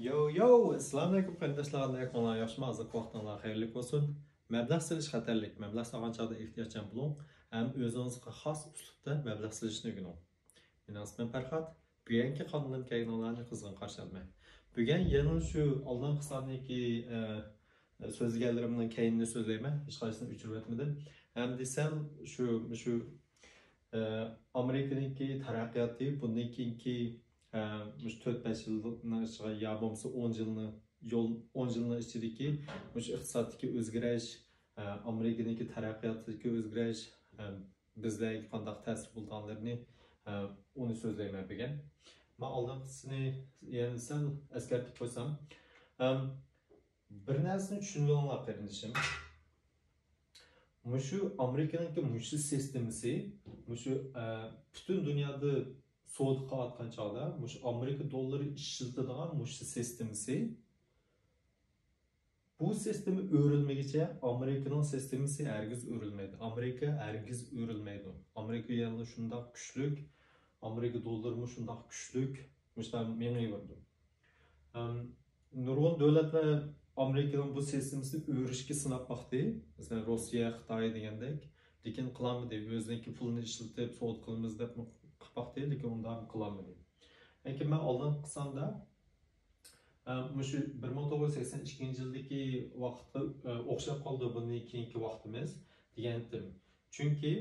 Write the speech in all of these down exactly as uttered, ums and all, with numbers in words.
يو يو، ئەسسالامۇئەلەيكۇم قېرىنداشلار، قانداق ئەھۋالىڭلار، ياخشىمۇ؟ ھازىرقى ۋاقتىڭلار خەيرلىك بولسۇن. مەبلەغ سېلىش خەتەرلىك. مەبلەغ سالغان چاغدا ئېھتىياتچان بولۇڭ ھەم ئۆزىڭىزگە خاس ئۇسلۇبتا مەبلەغ سېلىشنى ئۆگىنىڭ. مېنىڭ ئىسمىم پەرھات. بۈگۈنكى قانىلىمغا كەلگىنىڭلارنى قىزغىن قارشى ئالىمەن. بۈگۈن يەنە شۇ ئالدىنقى ساندىكى، ئە، سۆزلىگەنلىرىمنىڭ كەينىنى سۆزلەيمەن. ھېچقايسىسىنى ئۆچۈرۈۋەتمىدىم. ھەم دېسەم، شۇ، شۇ، ئە، ئامېرىكىنىڭكى تەرەققىياتى بۇندىن كېيىنكى، ئە، مۇشۇ تۆت-بەش يىلنىڭ ئىچىگە يا بولمىسا ئون يىلنى، يول، ئون يىلنىڭ ئىچىدىكى مۇشۇ ئىقتىسادتىكى ئۆزگىرىش، ئە، ئامېرىكىنىڭكى تەرەققىياتىدىكى ئۆزگىرىش، ئە، بىزلەرگە قانداق تەسىر بولىدىغانلىرىنى، ئە، ئۇنى سۆزلەيمەن بۈگۈن. مەن ئالدىنقىسىنى يەنە سەل ئەسكەرتىپ قويسام، ئەم، بىر نەرسىنى چۈشىنىۋېلىڭلار، قېرىندىشىم. مۇشۇ ئامېرىكىنىڭكى مۇشۇ سىستېمىسى، مۇشۇ، ئە، پۈتۈن دۇنيادا سودا قىلىۋاتقان چاغدا، مۇشۇ ئامېرىكا دوللىرى ئىشلىتىدىغان مۇشۇ سىستېمىسى، بۇ سىستېما ئۆرۈلمىگىچە ئامېرىكىنىڭ سىستېمىسى ھەرگىز ئۆرۈلمەيدۇ. ئامېرىكا ھەرگىز ئۆرۈلمەيدۇ. ئامېرىكا يەنىلا شۇنداق كۈچلۈك، ئامېرىكا دوللىرىمۇ شۇنداق كۈچلۈك، مۇشۇنداق مېڭىۋېرىدۇ. ئەم، نۇرغۇن دۆلەتلەر ئامېرىكىنىڭ بۇ سىستېمىسىنى ئۆرۈشكە سىناپ باقتى. مەسىلەن، روسىيە، خىتاي دېگەندەك. لېكىن قىلالمىدى. ئۆزىنىڭكى پۇلىنى ئىشلىتىپ سودا قىلىمىز دەپ قىلىپ باقتى، لېكىن ئۇنداق قىلالمىدى. لېكىن مەن ئالدىنقى ساندا، ئە، مۇشۇ بىر مىڭ توققۇز يۈز سەكسەن ئىككىنچى يىلدىكى ۋاقىتقا، ئە، ئوخشاپ قالدى بۇندىن كېيىنكى ۋاقتىمىز دېگەنتىم. چۈنكى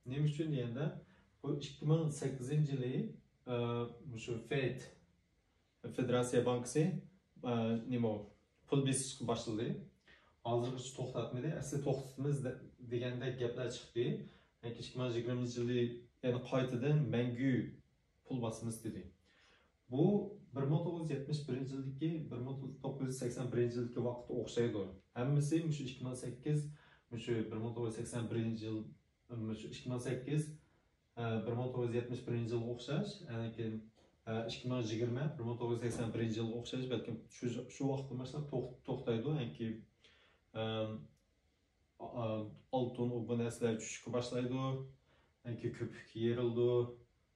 نېمە ئۈچۈن دېگەندە، بۇ ئىككى مىڭ سەككىزىنچى يىلى، ئە، مۇشۇ فېد، فېدېراتسىيە بانكىسى، ئە، نېمە، پۇل بېسىشقا باشلىدى. ھازىرغىچە توختاتمىدى. ئەسلى توختىتىمىز دە-، دېگەندەك گەپلەر چىقتى. يەنى ئىككى مىڭ يىگىرمىنچى يىلى يەنە قايتىدىن مەڭگۈ پۇل باسىمىز دېدى. بۇ بىر مىڭ توققۇز يۈز يەتمىش بىرىنچى يىلدىكى، بىر مىڭ توققۇز يۈز سەكسەن بىرىنچى يىلدىكى ۋاقىتقا ئوخشايدۇ. ھەممىسى مۇشۇ ئىككى مىڭ سەككىز، مۇشۇ بىر مىڭ توققۇز يۈز سەكسەن بىرىنچى يىل، مۇشۇ ئىككى مىڭ سەككىز، ئە، بىر مىڭ توققۇز يۈز يەتمىش بىرىنچى يىلغا ئوخشاش، ئاندىن كېيىن، ئە، ئىككى مىڭ يىگىرمە، بىر مىڭ توققۇز يۈز سەكسەن بىرىنچى يىلغا ئوخشاش، بەلكىم شۇ، شۇ ۋاقىتتىن باشلاپ توخ-، توختايدۇ. ئاندىن كېيىن، ئەم، ئا-، ئالتۇن، ئۇ بۇ نەرسىلەر چۈشۈشكە باشلايدۇ. ئاندىن كېيىن كۆپۈككە يېرىلىدۇ.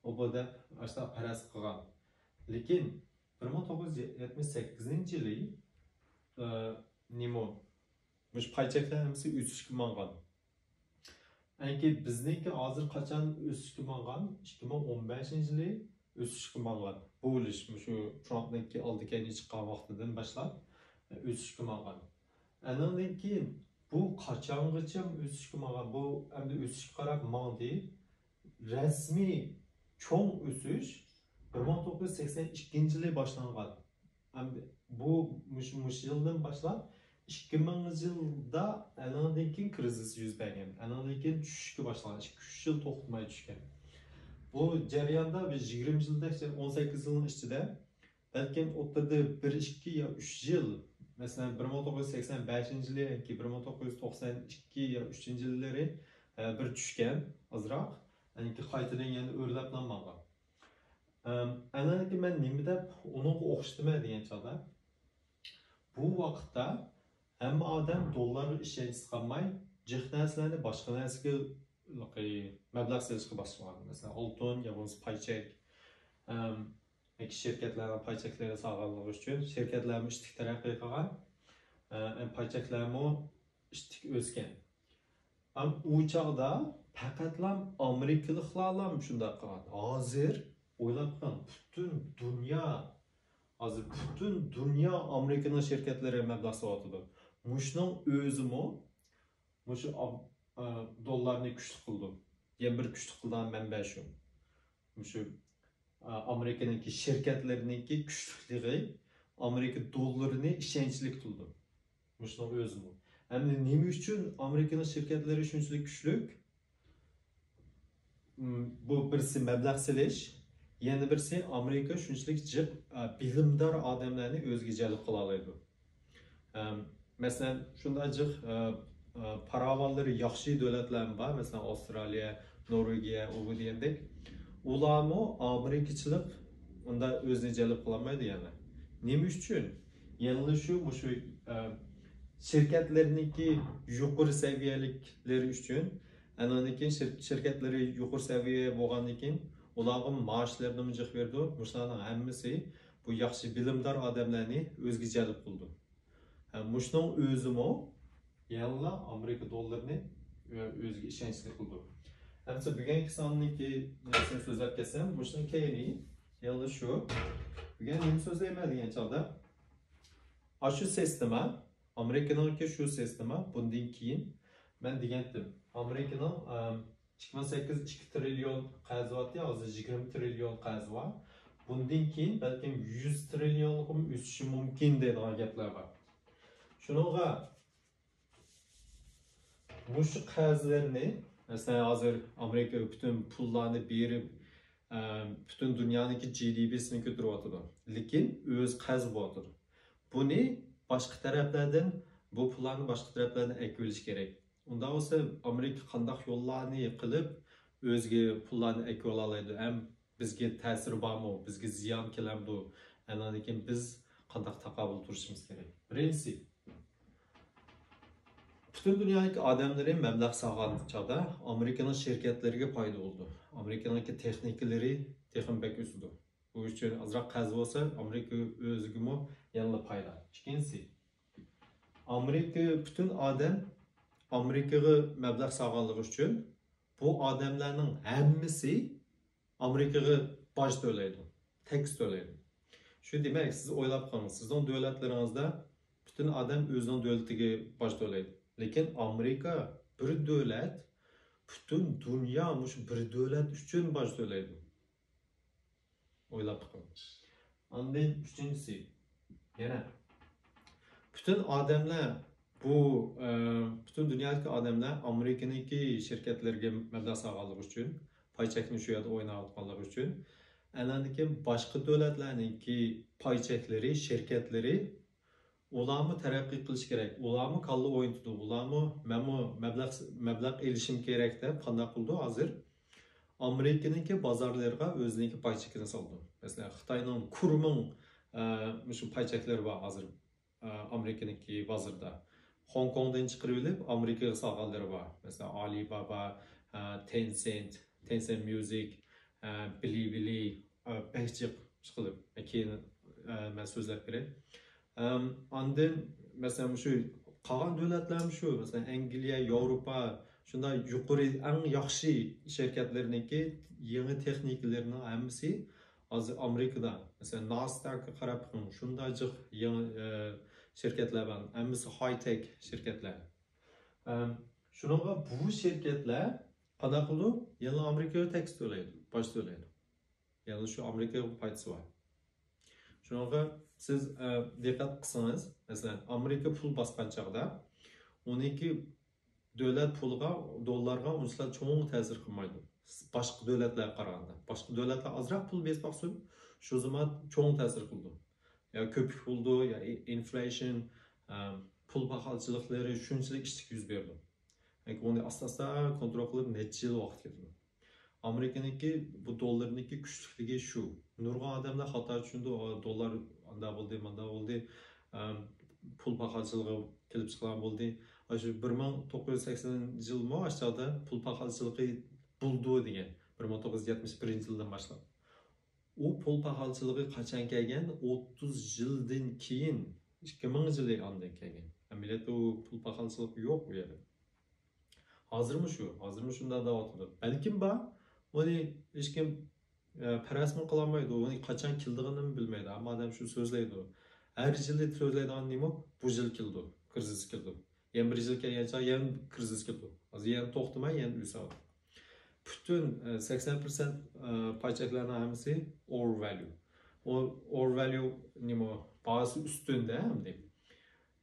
ئۇ بۇ دەپ ئاشۇنداق پەرەز قىلغان. لېكىن بىر مىڭ توققۇز يۈز يەتمىش سەككىزىنچى يىلى، ئە، نېمە، مۇشۇ پاي چەكلەر ھەممىسى ئۆسۈشكە ماڭغان. ئەنكى بىزنىڭكى ھازىر قاچان ئۆسۈشكە ماڭغان؟ ئىككى مىڭ ئون بەشىنچى يىلى ئۆسۈشكە ماڭغان. بۇ ئۈلۈش مۇشۇ ترامپنىڭكى ئالدى كەينى چىققان ۋاقتىدىن باشلاپ ئۆسۈشكە ماڭغان. ئاندىن كېيىن بۇ قاچانغىچە ئۆسۈشكە ماڭغان؟ بۇ ئەمدى ئۆسۈشكە قاراپ ماڭدى. رەسمىي چوڭ ئۆسۈش بىر مىڭ توققۇز يۈز سەكسەن ئىككىنچى يىلى باشلانغان. ئەمدى بۇ مۇشۇ، مۇشۇ يىلدىن باشلاپ ئىككى مىڭىنچى يىلدا ئەنىڭدىن كېيىن كىرىزىس يۈز بەرگەن. ئەنىڭدىن كېيىن چۈشۈشكە باشلىغان. ئىككى، ئۈچ يىل توختىماي چۈشكەن. بۇ جەرياندا بىز يىگىرمە يىلدەك، ئون سەككىز يىلنىڭ ئىچىدە بەلكىم ئوتتۇرىدا بىر، ئىككى يا ئۈچ يىل، مەسىلەن، بىر مىڭ توققۇز يۈز سەكسەن بەشىنچى يىلى ياكى بىر مىڭ توققۇز يۈز توقسەن ئىككى يا ئۈچىنچى يىللىرى، ئە، بىر چۈشكەن ئازراق. ئاندىن كېيىن قايتىدىن يەنە ئۆرلەپ ماڭغان. ئەم، ئەنەنكى مەن نېمە دەپ ئۇنىڭغا ئوخشىتىمەن دېگەن چاغدا، بۇ ۋاقىتتا ھەممە ئادەم دوللارغا ئىشەنچ قالماي، جىق نەرسىلەرنى باشقا نەرسىگە مەبلەغ سېلىشقا باشلىغان. مەسىلەن، ئالتۇن يا بولمىسا پاي چەك. ئەم، ياكى شىركەتلەرنىڭ پاي چەكلىرى سالغانلىقى ئۈچۈن شىركەتلەرمۇ ئىتتىك تەرەققىي قىلغان. ئەم، پاي چەكلەرمۇ ئىتتىك ئۆسكەن. ئەم، ئۇ چاغدا پەقەتلا ئامېرىكىلىقلارلا شۇنداق قىلغان. ھازىر ئويلاپ بېقىڭ، پۈتۈن دۇنيا، ھازىر پۈتۈن دۇنيا ئامېرىكىنىڭ شىركەتلىرىگە مەبلەغ سېلىۋاتىدۇ. مۇشۇنىڭ ئۆزىمۇ مۇشۇ ئام-، ئە، دوللارنى كۈچلۈك قىلىدۇ. يەنە بىر كۈچلۈك قىلىدىغان مەنبە شۇ. مۇشۇ، ئە، ئامېرىكىنىڭكى شىركەتلىرىنىڭكى كۈچلۈكلۈكى ئامېرىكا دوللىرىنى ئىشەنچلىك قىلىدۇ. مۇشۇنىڭ ئۆزىمۇ. ئەمدى نېمە ئۈچۈن ئامېرىكىنىڭ شىركەتلىرى شۇنچىلىك كۈچلۈك؟ م، بۇ بىرسى مەبلەغ سېلىش، يەنە بىرسى ئامېرىكا شۇنچىلىك جىق، ئە، بىلىمدار ئادەملەرنى ئۆزىگە جەلپ قىلالايدۇ. ئەم، مەسىلەن، شۇنداق جىق، ئە، ئە، پاراۋانلىرى ياخشى دۆلەتلەرمۇ بار، مەسىلەن، ئاۋسترالىيە، نورۋېگىيە، ئۇ بۇ دېگەندەك. ئۇلارمۇ ئامېرىكىچىلىق ئۇنداق ئۆزىنى جەلپ قىلالمايدۇ يەنە. نېمە ئۈچۈن؟ يەنىلا شۇ، مۇشۇ، ئە، شىركەتلەرنىڭكى يۇقىرى سەۋىيەلىكلىرى ئۈچۈن، ئاندىن كېيىن شىر-، شىركەتلىرى يۇقىرى سەۋىيە بولغاندىن كېيىن، ئۇلارغا مائاشلىرىنىمۇ جىق بېرىدۇ. مۇشۇلارنىڭ ھەممىسى بۇ ياخشى بىلىمدار ئادەملەرنى ئۆزىگە جەلپ قىلىدۇ. ھە، مۇشۇنىڭ ئۆزىمۇ يەنىلا ئامېرىكا دوللىرىنى ئۆ-، ئۆزىگە ئىشەنچلىك قىلىدۇ. ئەمسە بۈگۈنكى ساننىڭكى نەرسىنى سۆزلەپ كەتسەم، مۇشۇنىڭ كەينى يەنىلا شۇ. بۈگۈن نېمە سۆزلەيمەن دېگەن چاغدا، ئاشۇ سىستېما، ئامېرىكىنىڭكى شۇ سىستېما، بۇندىن كېيىن مەن دېگەنتىم، ئامېرىكىنىڭ، ئەم، ئىككى مىڭ سەككىز ئىككى تىرىليون قەرزى بارتى، ھازىر يىگىرمە تىرىليون قەرزى بار. بۇندىن كېيىن بەلكىم يۈز تىرىليونغىمۇ ئۆسۈشى مۇمكىن دەيدىغان گەپلەر بار. شۇنىڭغا مۇشۇ قەرزلەرنى، مەسىلەن، ھازىر ئامېرىكا پۈتۈن پۇللارنى بېرىپ، ئە، پۈتۈن دۇنيانىڭكى جى دى پىسىنى كۆتۈرۈۋاتىدۇ. لېكىن ئۆزى قەرز بولۇۋاتىدۇ. بۇنى باشقا تەرەپلەردىن، بۇ پۇللارنى باشقا تەرەپلەردىن ئەكىۋېلىش كېرەك. ئۇنداق بولسا، ئامېرىكا قانداق يوللارنى قىلىپ ئۆزىگە پۇللارنى ئەكىۋالالايدۇ ھەم بىزگە تەسىرى بارمۇ، بىزگە زىيان كېلەمدۇ؟ ئاندىن كېيىن بىز قانداق تاقابىل تۇرۇشىمىز كېرەك؟ بىرىنچىسى، پۈتۈن دۇنيادىكى ئادەملىرى مەبلەغ سالغان چاغدا ئامېرىكىنىڭ شىركەتلىرىگە پايدا بولىدۇ. ئامېرىكىنىڭكى تېخنىكىلىرى تېخىمۇ بەك ئۆسىدۇ. بۇ ئۈچۈن ئازراق قەرز بولسا، ئامېرىكا ئۆزىگىمۇ يەنىلا پايدا. ئىككىنچىسى، ئامېرىكا پۈتۈن ئادەم ئامېرىكىغا مەبلەغ سالغانلىقى ئۈچۈن بۇ ئادەملەرنىڭ ھەممىسى ئامېرىكىغا باج تۆلەيدۇ، تەكس تۆلەيدۇ. شۇ دېمەك، سىز ئويلاپ قېلىڭ، سىزنىڭ دۆلەتلىرىڭىزدە پۈتۈن ئادەم ئۆزىنىڭ دۆلىتىگە باج تۆلەيدۇ. لېكىن ئامېرىكا بىر دۆلەت، پۈتۈن دۇنيا مۇشۇ بىر دۆلەت ئۈچۈن باج تۆلەيدۇ. ئويلاپ بېقىڭ. ئاندىن ئۈچىنچىسى، يەنە پۈتۈن ئادەملەر بۇ، ئە، پۈتۈن دۇنيادىكى ئادەملەر ئامېرىكىنىڭكى شىركەتلىرىگە مەبلەغ سالغانلىقى ئۈچۈن، پاي چەكنى شۇ يەردە ئويناۋاتقانلىقى ئۈچۈن، ئاندىن كېيىن باشقا دۆلەتلەرنىڭكى پاي چەكلىرى، شىركەتلىرى، ئۇلارمۇ تەرەققىي قىلىشى كېرەك، ئۇلارمۇ كاللا ئوينىتىدۇ، ئۇلارمۇ مەنمۇ مەبلەغ، مەبلەغ ئېلىشىم كېرەك دەپ قانداق قىلىدۇ؟ ھازىر ئامېرىكىنىڭكى بازارلىرىغا ئۆزىنىڭكى پاي چېكىنى سالىدۇ. مەسىلەن، خىتاينىڭ كۇرمىڭ، ئە، مۇشۇ پاي چەكلىرى بار ھازىر، ئە، ئامېرىكىنىڭكى بازىرىدا. خوڭكوڭدىن چىقىرىۋېلىپ ئامېرىكىغا سالغانلىرى بار. مەسىلەن، ئالىبابا، ئە، تېنسېنت، تېنسېنت ميۇزىك، ئە، بىلىبىلى، ئە، بەك جىق ئىشقىلىپ. كېيىن، ئە، مەن سۆزلەپ بېرەي. ئەم، ئاندىن، مەسىلەن، مۇشۇ قالغان دۆلەتلەرمۇ شۇ، مەسىلەن، ئەنگلىيە، ياۋروپا، شۇنداق يۇقىرى، ئەڭ ياخشى شىركەتلىرىنىڭكى يېڭى تېخنىكىلىرىنىڭ ھەممىسى ھازىر ئامېرىكىدا. مەسىلەن، ناسداكقا قاراپ بېقىڭ، شۇنداق جىق يېڭى، ئە، شىركەتلەر بار، ھەممىسى ھاي تېك شىركەتلەر. ئەم، شۇنىڭغا بۇ شىركەتلەر قانداق قىلىدۇ؟ يەنىلا ئامېرىكىغا تەكس تۆلەيدۇ، باج تۆلەيدۇ. يەنىلا شۇ ئامېرىكىغا پايدىسى بار. شۇنىڭغا سىز، ئە، دىققەت قىلسىڭىز، مەسىلەن، ئامېرىكا پۇل باسقان چاغدا ئۇنىڭكى دۆلەت پۇلىغا، دوللارغا ئۇنچىلىك چوڭ تەسىر قىلمايدۇ. باشقا دۆلەتلەرگە قارىغاندا. باشقا دۆلەتلەر ئازراق پۇل بېسىپ باقسۇن، شۇ زامان چوڭ تەسىر قىلىدۇ. يا كۆپۈك بولىدۇ، يا ئى-، ئىنفليېشن، ئە، پۇل پاخالچىلىقلىرى شۇنچىلىك ئىشلىك يۈز بېرىدۇ. يەنى ئۇنى ئاستا-ئاستا كونترول قىلىپ نەچچە يىل ۋاقىت كېتىدۇ. ئامېرىكىنىڭكى بۇ دوللىرىنىڭكى كۈچلۈكلۈكى شۇ. نۇرغۇن ئادەملەر خاتا چۈشىنىدۇ، ئا، دوللار ئاندا بولدى، ماندا بولدى، ئەم، پۇل پاخالچىلىقى كېلىپ چىققان بولدى. ئاشۇ بىر مىڭ توققۇز يۈز سەكسەن يىلمۇ ئاشۇ چاغدا پۇل پاخالچىلىقى بولىدۇ دېگەن. بىر مىڭ توققۇز يۈز يەتمىش بىرىنچى يىلدىن باشلاپ. ئۇ پۇل پاخالچىلىقى قاچان كەلگەن؟ ئوتتۇز يىلدىن كېيىن، ئىككى مىڭىنچى يىلى ئاندىن كەلگەن. ئەمەلىيەتتە ئۇ پۇل پاخالچىلىقى يوق ئۇ يەردە. ھازىرمۇ شۇ، ھازىرمۇ شۇنداق دەۋاتىدۇ. بەلكىم بار، ئۇنى ھېچكىم، ئە، پەرەزمۇ قىلالمايدۇ، ئۇنى قاچان كېلىدىغىنىمۇ بىلمەيدۇ. ئەمما ئادەم شۇ سۆزلەيدۇ. ھەر يىلى سۆزلەيدىغان نېمە؟ بۇ يىل كېلىدۇ، كىرىزىس كېلىدۇ. يەنە بىر يىل كەلگەن چاغ يەنە كىرىزىس كېلىدۇ. ھازىر يەنە توختىماي، يەنە ئۆسۈۋاتىدۇ. پۈتۈن، ئە، سەكسەن پىرسەنت، ئە، پاي چەكلەرنىڭ ھەممىسى ئوۋېرۋاليۇ. ئو-، ئوۋېرۋاليۇ نېمە؟ باھاسى ئۈستۈندە ئەمدى.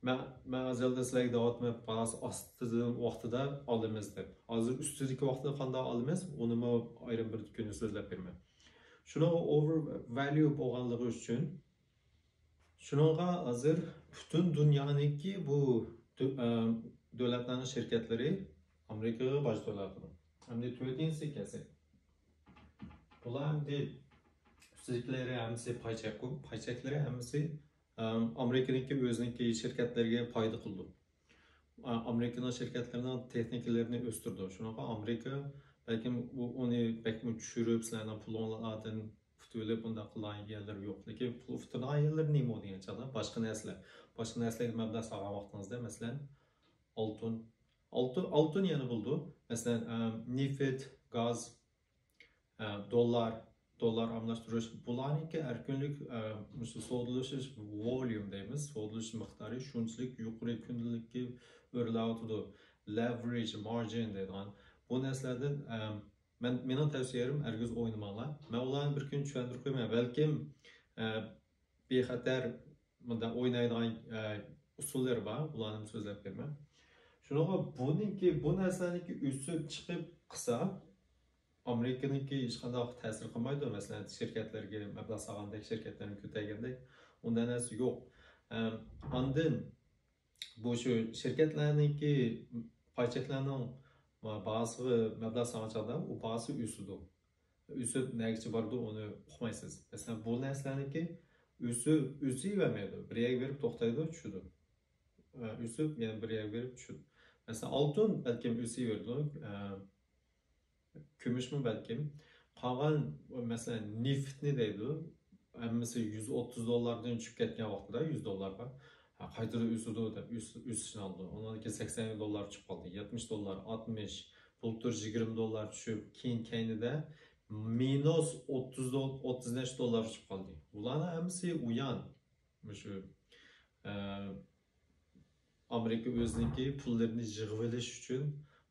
مەن، مەن ئەزەلدىن سىلەرگە دەۋاتىمەن، باھاسى ئاستىدىن ۋاقتىدا ئالىمىز دەپ. ھازىر ئۈستىدىكى ۋاقتىدا قانداق ئالىمىز، ئۇنىمۇ ئايرىم بىر كۈندە سۆزلەپ بېرىمەن. شۇنىڭغا ئوۋېرۋاليۇ بولغانلىقى ئۈچۈن، شۇنىڭغا ھازىر پۈتۈن دۇنيانىڭكى بۇ دۆ-، ئە، دۆلەتلەرنىڭ شىركەتلىرى ئامېرىكىغا باج تۆلەۋاتىدۇ. ئەمدى تۆتىنچىسى كەلسەك. بۇلار ئەمدى ئۈستىدىكىلىرى ھەممىسى پاي چەككۇ، پاي چەكلىرى ھەممىسى، ئەم، ئامېرىكىنىڭكى ئۆزىنىڭكى شىركەتلىرىگە پايدا قىلىدۇ. ئا-، ئامېرىكىنىڭ شىركەتلىرىنىڭ تېخنىكىلىرىنى ئۆستۈرىدۇ. شۇنىڭغا ئامېرىكا بەلكىم ئۇ، ئۇنى بەكمۇ چۈشۈرۈپ، سىلەرنىڭ پۇلۇڭلاردىن ئۇتۇۋېلىپ ئۇنداق قىلىدىغان يەرلىرى يوق. لېكىن پۇل ئۇتىدىغان يەرلىرى نېمە دېگەن چاغدا باشقا نەرسىلەر. باشقا نەرسىلەرگە مەبلەغ سالغان ۋاقتىڭىزدا، مەسىلەن، ئالتۇن. ئالتۇن، ئالتۇن يەنە بولىدۇ. مەسىلەن، ئەم، نېفىت، گاز، ئە، دوللار، دوللار ئالماشتۇرۇش. بۇلارنىڭكى ھەر كۈنلۈك، ئە، مۇشۇ سودىلىشىش volume دەيمىز، سودىلىشىش مىقدارى شۇنچىلىك يۇقىرى كۈندىلىككە ئۆرلەۋاتىدۇ. Leverage، margin دەيدىغان. بۇ نەرسىلەردىن، ئە، مەن، مېنىڭ تەۋسىيەم، ھەرگىز ئوينىماڭلار. مەن ئۇلارنى بىر كۈن چۈشەندۈرۈپ قويىمەن. بەلكىم، ئە، بىخەتەر مۇنداق ئوينايدىغان، ئە، ئۇسۇللىرى بار. ئۇلارنى سۆزلەپ بېرىمەن. شۇنىڭغا بۇنىڭكى، بۇ نەرسىلەرنىڭكى ئۆسۈپ چىقىپ قىلسا، ئامېرىكىنىڭكى ھېچقانداق تەسىر قىلمايدۇ. مەسىلەن، شىركەتلەرگە مەبلەغ سالغاندەك، شىركەتلەرنى كۆتەرگەندەك، ئۇنداق نەرسە يوق. ئەم، ئاندىن بۇ شۇ شىركەتلەرنىڭكى پاي چەكلەرنىڭ باھاسىغا مەبلەغ سالغان چاغدا ئۇ باھاسى ئۆسىدۇ. ئۆسۈپ نەگىچە بارىدۇ، ئۇنى ئۇقمايسىز. مەسىلەن، بۇ نەرسىلەرنىڭكى ئۆسۈپ، ئۆسۈۋەرمەيدۇ. بىر يەرگە بېرىپ توختايدۇ، چۈشىدۇ. ئە، ئۆسۈپ، يەنە بىر يەرگە بېرىپ چۈشىدۇ. مەسىلەن، ئالتۇن بەلكىم ئۆسۈۋېرىدۇ. ئە، كۈمۈشمۇ بەلكىم. قالغان، مەسىلەن، نېفىتنى دەيدۇ. ھەممىسى يۈز ئوتتۇز دوللاردىن چۈشۈپ كەتكەن ۋاقتىدا، يۈز دوللارغا، ھە، قايتىدىن ئۆسىدۇ دەپ ئۆس-، ئۆسۈشنى ئالىدۇ. ئۇنىڭدىن كېيىن سەكسەن دوللار چۈشۈپ قالدى. يەتمىش دوللار، ئاتمىش، بۇلتۇر يىگىرمە دوللار چۈشۈپ، كېيىن كەينىدە مىنۇس ئوتتۇز دول-، ئوتتۇز نەچچە دوللار چۈشۈپ قالدى. بۇلارنىڭ ھەممىسى ئۇيان. مۇشۇ، ئە، ئامېرىكا ئۆزىنىڭكى پۇللىرىنى يىغىۋېلىش ئۈچۈن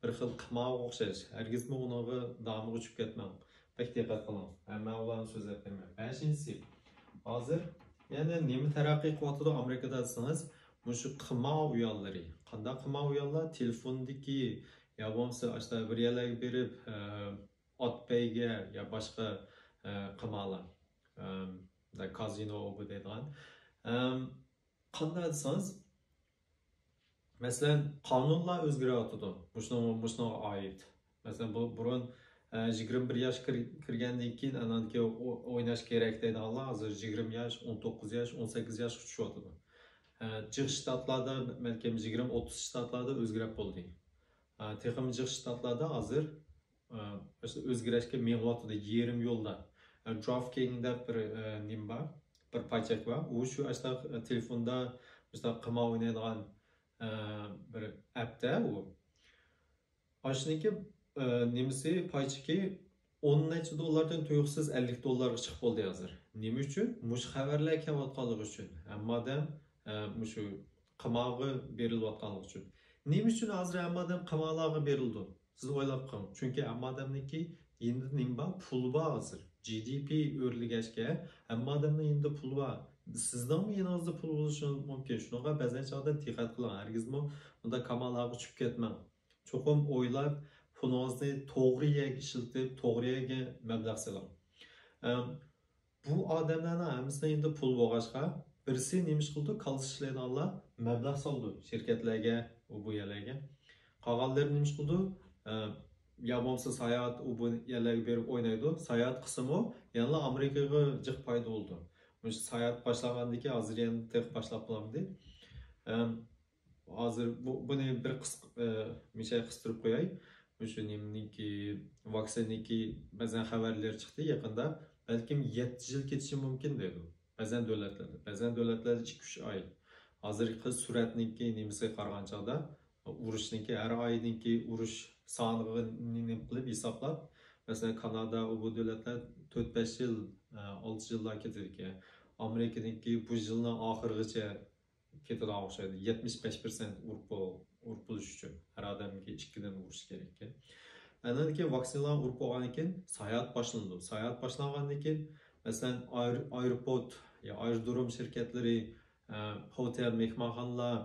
بىر خىل قىمارغا ئوخشاش. ھەرگىزمۇ ئۇنىڭغا دامىغا چۈشۈپ كەتمەڭ. بەك دىققەت قىلىڭ. ھە، مەن ئۇلارنى سۆزلەپ بېرىمەن. بەشىنچىسى، ھازىر يەنە نېمە تەرەققىي قىلىۋاتىدۇ ئامېرىكىدا دېسىڭىز، مۇشۇ قىمار ئۇيانلىرى. قانداق قىمار ئۇيانلار؟ تېلېفوندىكى يا بولمىسا ئاشۇنداق بىر يەرلەرگە بېرىپ، ئە، ئات بەيگە يا باشقا، ئە، قىمارلار. ئەم، كازىنو بۇ دەيدىغان. ئەم، قانداق دېسىڭىز، مەسىلەن، قانۇنلار ئۆزگىرىۋاتىدۇ. مۇشۇنىڭ-، مۇشۇنىڭغا ئائىت. مەسىلەن، بۇ بۇرۇن، ئە، يىگىرمە بىر ياش كىر-، كىرگەندىن كېيىن ئانان كېيىن ئو-، ئويناش كېرەك دەيدىغانلار ھازىر يىگىرمە ياش، ئون توققۇز ياش، ئون سەككىز ياشقا چۈشۈۋاتىدۇ. ئە، جىق شتاتلاردا، بەلكىم يىگىرمە ئوتتۇز شتاتلاردا ئۆزگىرىپ بولدى. ئە، تېخىمۇ جىق شتاتلاردا ھازىر، ئە، ئۆزگىرىشكە مېڭىۋاتىدۇ، يېرىم يولدا. ئە، DraftKings دەپ بىر، ئە، نېمە بار، بىر پاي چەك بار. ئۇ شۇ ئاشتاق، ئە، تېلېفوندا مۇشۇنداق قىمار ئوينايدىغان، ئە، بىر ئەپتە ئۇ. ئاشۇنىڭكى، ئە، نېمىسى، پاي چېكى ئون نەچچە دوللاردىن تۇيۇقسىز ئەللىك دوللارغا چىقىپ بولدى ھازىر. نېمە ئۈچۈن؟ مۇشۇ خەۋەرلەر كېلىۋاتقانلىقى ئۈچۈن. ھەممە ئادەم، ئە، مۇشۇ قىمارغا بېرىلىۋاتقانلىقى ئۈچۈن. نېمە ئۈچۈن ھازىر ھەممە ئادەم قىمارلارغا بېرىلىدۇ؟ سىز ئويلاپ بېقىڭ. چۈنكى ھەممە ئادەمنىڭكى يېنىدا نېمە بار؟ پۇل بار ھازىر. جى دى پى ئۆرلىگەچكە، ھەممە ئادەمنىڭ يېنىدا پۇل بار. سىزنىڭمۇ يېنىڭىزدا پۇل بولۇشى مۇمكىن. شۇنىڭغا بەزەن چاغدا دىققەت قىلىڭ. ھەرگىزمۇ بۇنداق قىمارلارغا چۈشۈپ كەتمەڭ. چوقۇم ئويلاپ، پۇلىڭىزنى توغرا يەرگە ئىشلىتىپ، توغرا يەرگە مەبلەغ سېلىڭ. ئەم، بۇ ئادەملەرنىڭ ھەممىسىنىڭ يېنىدا پۇل بولغاچقا، بىرسى نېمە ئىش قىلىدۇ؟ كاللىسى ئىشلەيدىغانلار مەبلەغ سالىدۇ شىركەتلەرگە، ئۇ بۇ يەرلەرگە. قالغانلىرى نېمە ئىش قىلىدۇ؟ ئە، يا بولمىسا ساياھەت، ئۇ بۇ يەرلەرگە بېرىپ ئوينايدۇ. ساياھەت قىلسىمۇ، يەنىلا ئامېرىكىغا جىق پايدا بولىدۇ. مۇشۇ ساياھەت باشلانغاندىكىن ھازىر يەنە تېخى باشلاپ بولامدى. ئەم، ھازىر بۇ، بۇنى بىر قىس-، ئە، مىشەي قىستۇرۇپ قوياي. مۇشۇ نېمىنىڭكى، ۋاكسىنىنىڭكى بەزەن خەۋەرلىرى چىقتى يېقىندا. بەلكىم يەتتە يىل كېتىشى مۇمكىن دەيدۇ. بەزەن دۆلەتلەردە، بەزەن دۆلەتلەردە ئىككى، ئۈچ ئاي. ھازىرقى سۈرئەتنىڭكى نېمىسىگە قارىغان چاغدا، ئۇرۇشنىڭكى ھەر ئاينىڭكى ئۇرۇش سانىغا نېمە قىلىپ ھېسابلاپ، مەسىلەن، كانادا، ئۇ بۇ دۆلەتلەر تۆت، بەش يىل، ئە، ئالتە يىللار كېتىدىكەن. ئامېرىكىنىڭكى بۇ يىلنىڭ ئاخىرىغىچە كېتىدىغان ئوخشايدۇ. يەتمىش بەش پىرسەنت ئۇرۇپ بول-، ئۇرۇپ بولۇش ئۈچۈن ھەر ئادەمگە ئىككىدىن ئۇرۇش كېرەككەن. ئاندىن كېيىن ۋاكسىنىلار ئۇرۇپ بولغاندىن كېيىن ساياھەت باشلىنىدۇ. ساياھەت باشلانغاندىن كېيىن، مەسىلەن، ئاير-، ئايروپورت يا ئايرودروم شىركەتلىرى، ئە، ھوتېل، مېھمانخانىلار،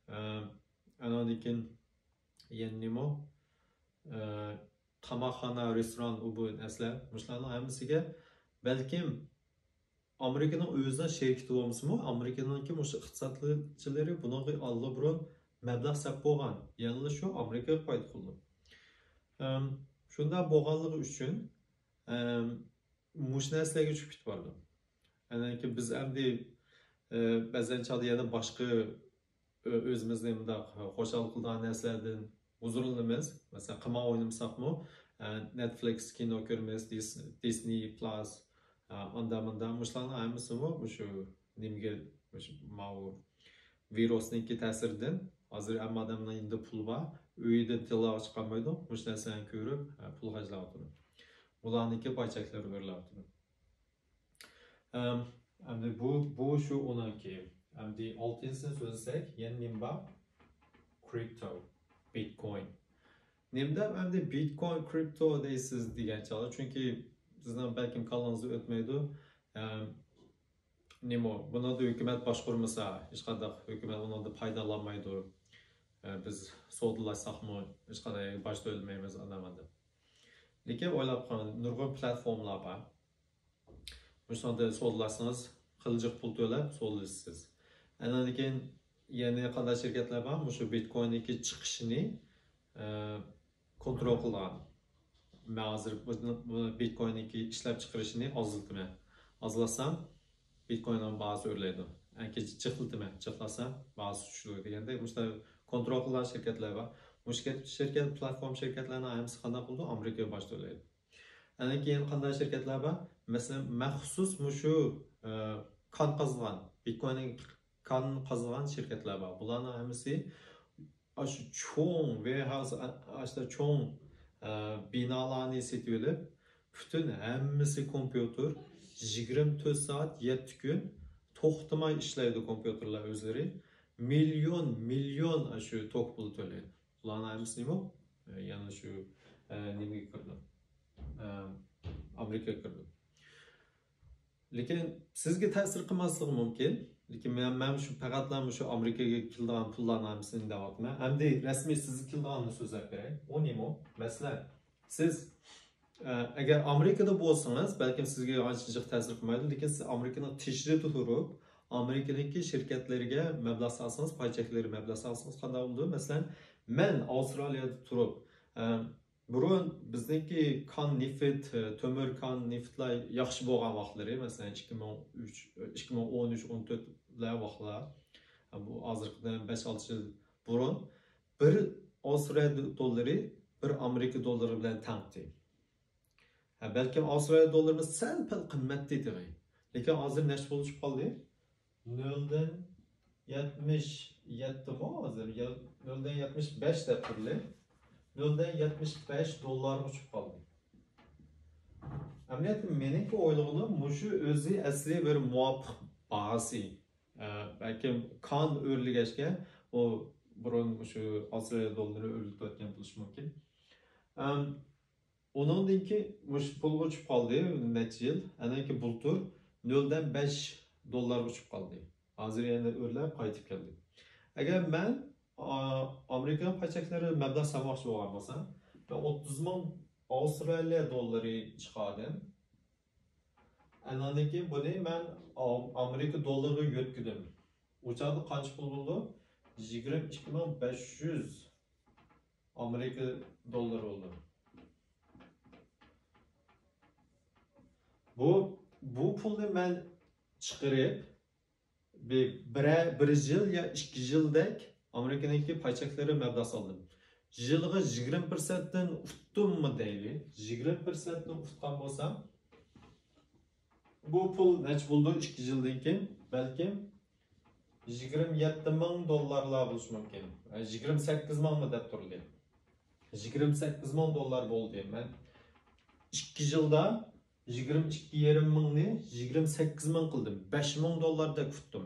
ئە، ئاندىن كېيىن يەنە نېمە؟ ئە، تاماقخانا، رېستوران، ئۇ بۇ نەرسىلەر، مۇشۇلارنىڭ ھەممىسىگە بەلكىم ئامېرىكىنىڭ ئۆزىنىڭ شىركىتى بولمىسىمۇ، ئامېرىكىنىڭكى مۇشۇ ئىقتىسادچىلىرى بۇنىڭغا ئاللىبۇرۇن مەبلەغ سەپ بولغان. يەنىلا شۇ ئامېرىكىغا پايدا قىلىدۇ. ئەم، شۇنداق بولغانلىقى ئۈچۈن، ئەم، مۇشۇ نەرسىلەرگە چۈشۈپ كېتىپ بارىدۇ. ئاندىن كېيىن بىز ئەمدى، ئە، بەزەن چاغدا يەنە باشقا، ئۆ-، ئۆزىمىزنى مۇنداق خۇشال قىلىدىغان نەرسىلەردىن ھۇزۇرلىنىمىز. مەسىلەن، قىمار ئوينىمىساقمۇ، ئە، نېتفلىكس كىنو كۆرىمىز، دىس-، دىسنېي پىلاس، ئاندا مۇندا مۇشۇلارنىڭ ھەممىسىمۇ مۇشۇ نېمىگە، مۇشۇ ماۋۇ ۋىرۇسنىڭكى تەسىرىدىن ھازىر ھەممە ئادەمنىڭ يېنىدا پۇل بار، ئۆيىدىن تىللاغا چىقالمايدۇ. مۇشۇ نەرسىلەرنى كۆرۈپ پۇل خەجلەۋاتىدۇ. بۇلارنىڭكى پاي چەكلىرى بېرىلىۋاتىدۇ. ئەم، ئەمدى بۇ، بۇ شۇ ئۇنىڭكى. ئەمدى ئالتىنچىسىنى سۆزلىسەك، يەنە نېمە بار؟ كرىپتو، بىتكوين. نېمە دەپ ئەمدى بىتكوين، كرىپتو دەيسىز دېگەن چاغدا، چۈنكى سىزنىڭ بەلكىم كاللىڭىزدا ئۆتمەيدۇ. ئەم، نېمە، بۇنىڭدا ھۆكۈمەت باشقۇرمىسا، ھېچقانداق ھۆكۈمەت ئۇنىڭدا پايدىلانمايدۇ. ئە، بىز سودىلاشساقمۇ ھېچقانداق باج تۆلىمەيمىز، ئانداق مۇنداق. لېكىن ئويلاپ قاراڭ، نۇرغۇن پلاتفورمىلار بار. مۇشۇنىڭدا سودىلاشسىڭىز، خېلى جىق پۇل تۆلەپ سودىلىشىسىز. ئاندىن كېيىن يەنە قانداق شىركەتلەر بار؟ مۇشۇ بىتكويننىڭكى چىقىشىنى، ئە، كونترول قىلىدىغان. مەن ھازىر بۇ، بۇ بىتكويننىڭكى ئىشلەپچىقىرىشىنى ئازلىتىمەن. ئازلاتسام، بىتكويننىڭ باھاسى ئۆرلەيدۇ. ئەنكى جىقلىتىمەن، جىقلاتسام، باھاسى چۈشىدۇ دېگەندەك، مۇشۇنداق كونترول قىلىدىغان شىركەتلەر بار. مۇشۇ شىركەت، پلاتفورما شىركەتلەرنىڭ ھەممىسى قانداق بولىدۇ؟ ئامېرىكىغا باج تۆلەيدۇ. ئاندىن كېيىن قانداق شىركەتلەر بار؟ مەسىلەن، مەخسۇس مۇشۇ، ئە، كان قازغان، بىتكويننىڭ كان قازغان شىركەتلەر بار. بۇلارنىڭ ھەممىسى ئاشۇ چوڭ ۋېرھاۋس، ئاشۇ چوڭ، ئە، بىنالارنى سېتىۋېلىپ، پۈتۈن ھەممىسى كومپيۇتېر، يىگىرمە تۆت سائەت، يەتتە كۈن توختىماي ئىشلەيدۇ كومپيۇتېرلار ئۆزلىرى. مىليون، مىليون ئاشۇ توك پۇلى تۆلەيدۇ. بۇلارنىڭ ھەممىسى نېمە؟ ئە، يەنە شۇ، ئە، نېمىگە كىرىدۇ؟ ئە، ئامېرىكىغا كىرىدۇ. لېكىن سىزگە تەسىر قىلماسلىقى مۇمكىن. لېكىن مەن، مەن شۇ پەقەتلا مۇشۇ ئامېرىكىغا كېلىدىغان پۇللارنىڭ ھەممىسىنى دەۋاتىمەن. ئەمدى رەسمىي سىزگە كېلىدىغاننى سۆزلەپ بېرەي. ئۇ نېمە؟ مەسىلەن، سىز، ئە، ئەگەر ئامېرىكىدا بولسىڭىز، بەلكىم سىزگە ئانچە جىق تەسىر قىلمايدۇ، لېكىن سىز ئامېرىكىنىڭ تىشىدا تۇرۇپ، ئامېرىكىنىڭكى شىركەتلىرىگە مەبلەغ سالسىڭىز، پاي چەكلىرى مەبلەغ سالسىڭىز قانداق بولىدۇ؟ مەسىلەن، مەن ئاۋسترالىيەدە تۇرۇپ، ئە، بۇرۇن بىزنىڭكى كان نېفىت، ئە، تۆمۈر كان نېفىتلار ياخشى بولغان ۋاقىتلىرى، مەسىلەن، ئىككى مىڭ ئۈچ، ئىككى مىڭ ئون ئۈچ، ئون تۆتلەر ۋاقىتلار، بۇ ھازىرقىدىن بەش-ئالتە يىل بۇرۇن بىر ئاۋسترالىيە دوللىرى بىر ئامېرىكا دوللىرى بىلەن تەڭتى. ھە، بەلكىم ئاۋسترالىيە دوللىرىمۇ سەل-پەل قىممەتتى تېخى. لېكىن ھازىر نەچچە پۇل چۈشۈپ قالدى؟ نۆلدىن يەتمىش يەتتىمۇ ھازىر؟ يا، نۆلدىن يەتمىش بەش دەپ تۇرلى. نۆلدىن يەتمىش بەش دوللارغا چۈشۈپ قالدى. ئەمەلىيەتتە مېنىڭكى ئويلىغىنىم مۇشۇ ئۆزى ئەسلى بىر مۇۋاپىق باھاسى. ئە، بەلكىم كان ئۆرلىگەچكە ئۇ بۇرۇن مۇشۇ ئاۋسترالىيە دوللىرى ئۆرلىتىۋەتكەن بولۇشى مۇمكىن. ئەم، ئۇنىڭدىن كېيىن مۇشۇ پۇلغا چۈشۈپ قالدى نەچچە يىل. ئاندىن كېيىن بۇلتۇر نۆلدىن بەش دوللارغا چۈشۈپ قالدى. ھازىر يەنە ئۆرلەپ قايتىپ كەلدى. ئەگەر مەن، ئا، ئامېرىكىنىڭ پاي چەكلىرى مەبلەغ سالماقچى بولغان بولسام، مەن ئوتتۇز مىڭ ئاۋسترالىيە دوللىرى چىقاردىم. ئاندىن كېيىن بۇنى مەن ئا-، ئامېرىكا دوللىرىغا يۆتكىدىم. ئۇ چاغدا قانچە پۇل بولىدۇ؟ يىگىرمە ئىككى مىڭ بەش يۈز ئامېرىكا دوللىرى بولىدۇ. بۇ، بۇ پۇلنى مەن چىقىرىپ، بىر، بىرە-، بىر يىل يا ئىككى يىلدەك ئامېرىكىنىڭكى پاي چەكلىرى مەبلەغ سالدىم. يىلىغا يىگىرمە پىرسەنتتىن ئۇتتۇممۇ دەيلى. يىگىرمە پىرسەنتتىن ئۇتقان بولسام، بۇ پۇل نەچچە بولىدۇ؟ ئىككى يىلدىن كېيىن بەلكىم يىگىرمە يەتتە مىڭ دوللارلار بولۇشى مۇمكىن. ئە، يىگىرمە سەككىز مىڭمۇ دەپ تۇردى. يىگىرمە سەككىز مىڭ دوللار بولدى. مەن ئىككى يىلدا يىگىرمە ئىككى يېرىم مىڭنى يىگىرمە سەككىز مىڭ قىلدىم. بەش مىڭ دوللاردەك ئۇتتۇم.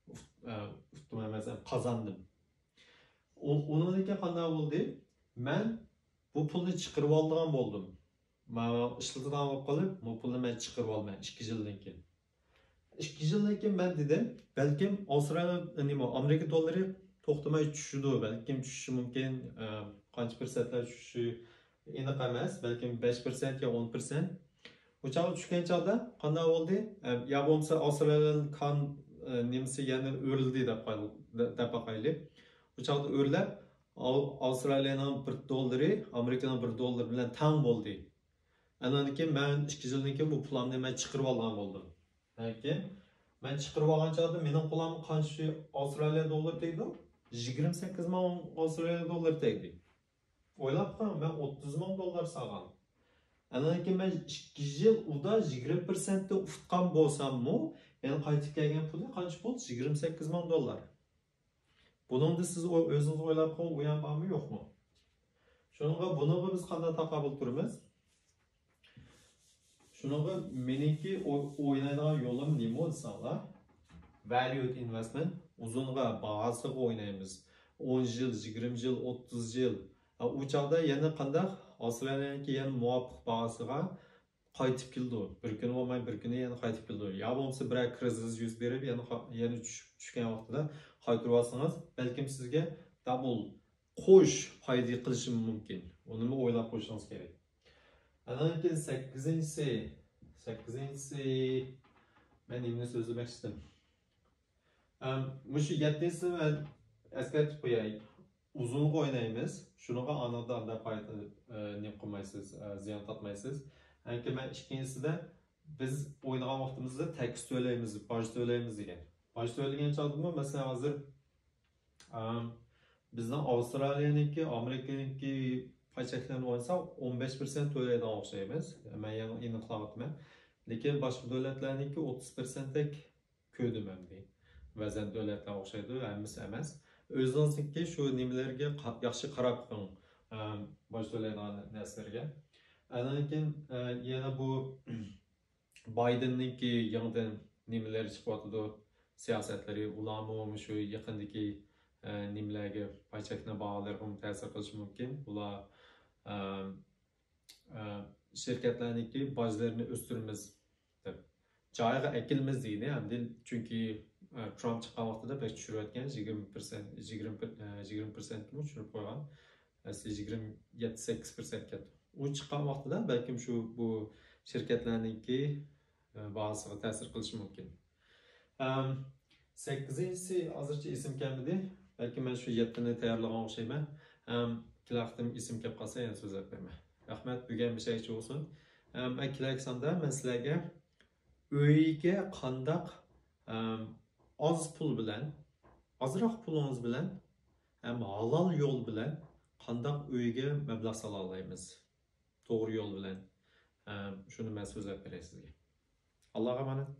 ئۇت-، ئە، ئۇتتۇم ئەمەس، قازاندىم. ئۇ-، ئۇنىڭدىن كېيىن قانداق بولدى؟ مەن بۇ پۇلنى چىقىرىۋالىدىغان بولدۇم. مانا ئىشلىتىدىغان بولۇپ قېلىپ، بۇ پۇلنى مەن چىقىرىۋالىمەن ئىككى يىلدىن كېيىن. ئىككى يىلدىن كېيىن مەن دېدىم، بەلكىم ئاۋسترالىيە، نېمە، ئامېرىكا دوللىرى توختىماي چۈشىدۇ، بەلكىم چۈشۈشى مۇمكىن، ئە، قانچە پىرسەنتلەر چۈشۈشى ئېنىق ئەمەس، بەلكىم بەش پىرسەنت يا ئون پىرسەنت. ئۇ چاغدا چۈشكەن چاغدا قانداق بولدى؟ ئە، يا بولمىسا ئاۋسترالىيەنىڭ كان، ئە، نېمىسى يەنە ئۆرلىدى دەپ قال-، دە-، دەپ باقايلى. ئۇ چاغدا ئۆرلەپ، ئاۋ-، ئاۋسترالىيەنىڭ بىر دوللىرى ئامېرىكىنىڭ بىر دوللىرى بىلەن تەڭ بولدى. ئاندىن كېيىن مەن ئىككى يىلدىن كېيىن بۇ پۇلامنى مەن چىقىرىۋالغان بولدۇم. لېكىن مەن چىقىرىۋالغان چاغدا مېنىڭ قولۇمغا قانچە ئاۋسترالىيە دوللىرى تەگدى؟ يىگىرمە سەككىز مىڭ ئاۋسترالىيە دوللىرى تەگدى. ئويلاپ قاراڭ، مەن ئوتتۇز مىڭ دوللار سالغان. ئاندىن كېيىن مەن ئىككى يىل ئۇدا يىگىرمە پىرسەنتتىن ئۇتقان بولساممۇ، يەنە قايتىپ كەلگەن پۇلى قانچە بولدى؟ يىگىرمە سەككىز مىڭ دوللار. بۇنىڭدا سىز ئو-، ئۆزىڭىز ئويلاپ قويۇڭ، ئۇيان بارمۇ، يوقمۇ؟ شۇنىڭغا، بۇنىڭغا بىز قانداق تاقابىل تۇرىمىز؟ شۇنىڭغا مېنىڭكى ئو-، ئوينايدىغان يولۇم نېمە دېسەڭلار، value investment، ئۇزۇنغا، باھاسىغا ئوينايمىز. ئون يىل، يىگىرمە يىل، ئوتتۇز يىل. ئا، ئۇ چاغدا يەنە قانداق؟ ئاۋسترالىيەنىڭكى يەنە مۇۋاپىق باھاسىغا قايتىپ كېلىدۇ. بىر كۈنى بولماي، بىر كۈنى يەنە قايتىپ كېلىدۇ. يا بولمىسا بىرەر كىرىزىس يۈز بېرىپ، يەنە قا-، يەنە چۈش-، چۈشكەن ۋاقتىدا قايتۇرۇۋالسىڭىز، بەلكىم سىزگە دابل قوش پايدا قىلىشى مۇمكىن. ئۇنىمۇ ئويلاپ قويۇشىڭىز كېرەك. ئاندىن كېيىن سەككىزىنچىسى، سەككىزىنچىسى، مەن نېمىنى سۆزلىمەكچىدىم؟ ئەم، مۇشۇ يەتتىنچىسىنى مەن ئەسكەرتىپ قوياي. ئۇزۇنغا ئوينايمىز. شۇنىڭغا ئانىڭدا ئانداق پايدا، ئە، نېمە قىلمايسىز، ئە، زىيان تارتمايسىز. ئەنكى مەن ئىككىنچىسىدە بىز ئوينىغان ۋاقتىمىزدا تەكس تۆلەيمىز، باج تۆلەيمىز دېگەن. باج تۆلىگەن چاغدىمۇ، مەسىلەن، ھازىر، ئەم، بىزنىڭ ئاۋسترالىيەنىڭكى، ئامېرىكىنىڭكى پاي چەكلىرىنى ئوينىساق، ئون بەش پىرسەنت تۆلەيدىغان ئوخشايمىز. مەن يەنە ئېنىقلاۋاتىمەن. لېكىن باشقا دۆلەتلەرنىڭكى ئوتتۇز پىرسەنتتەك كۆردۈم ئەمدى. بەزەن دۆلەتلەر ئوخشايدۇ، ھەممىسى ئەمەس. ئۆزىڭىزنىڭكى شۇ نېمىلەرگە قا-، ياخشى قاراپ بېقىڭ، ئەم، باج تۆلەيدىغان نەرسىلەرگە. ئاندىن كېيىن، ئە، يەنە بۇ بايدېننىڭكى يېڭىدىن نېمىلەر چىقىۋاتىدۇ، سىياسەتلىرى، ئۇلارمۇ مۇشۇ يېقىندىكى، ئە، نېمىلەرگە، پاي چەكنىڭ باھالىرىغىمۇ تەسىر قىلىشى مۇمكىن. ئۇلار، ئەم، ئە، شىركەتلەرنىڭكى باجلىرىنى ئۆستۈرىمىز دەپ، جايىغا ئەكېلىمىز دېگىنى، ئەمدى چۈنكى، ئە، ترامپ چىققان ۋاقتىدا بەك چۈشۈرۈۋەتكەن، يىگىرمە پىرسەنت، يىگىرمە پىر-، ئە، يىگىرمە پىرسەنتكىمۇ چۈشۈرۈپ قويغان. ئەسلى يىگىرمە يەتتە، سەككىز پىرسەنت كەتتى. ئۇ چىققان ۋاقتىدا بەلكىم شۇ، بۇ شىركەتلەرنىڭكى، ئە، باھاسىغا تەسىر قىلىشى مۇمكىن. ئەم، سەككىزىنچىسى ھازىرچە ئېسىم كەلمىدى. بەلكى مەن شۇ يەتتىنى تەييارلىغان ئوخشايمەن. ئەم، كېلەر قېتىم ئېسىم كەپ قالسا يەنە سۆزلەپ بېرىمەن. رەھمەت، بۈگۈن مۇشۇ يەرگىچە بولسۇن. ئەم، ئە، كېلەر ساندا مەن سىلەرگە ئۆيگە قانداق، ئەم، ئاز پۇل بىلەن، ئازراق پۇلىڭىز بىلەن ھەم ھالال يول بىلەن قانداق ئۆيگە مەبلەغ سالالايمىز؟ توغرا يول بىلەن، ئەم، شۇنى مەن سۆزلەپ بېرەي سىزگە. ئاللاغا ئامانەت.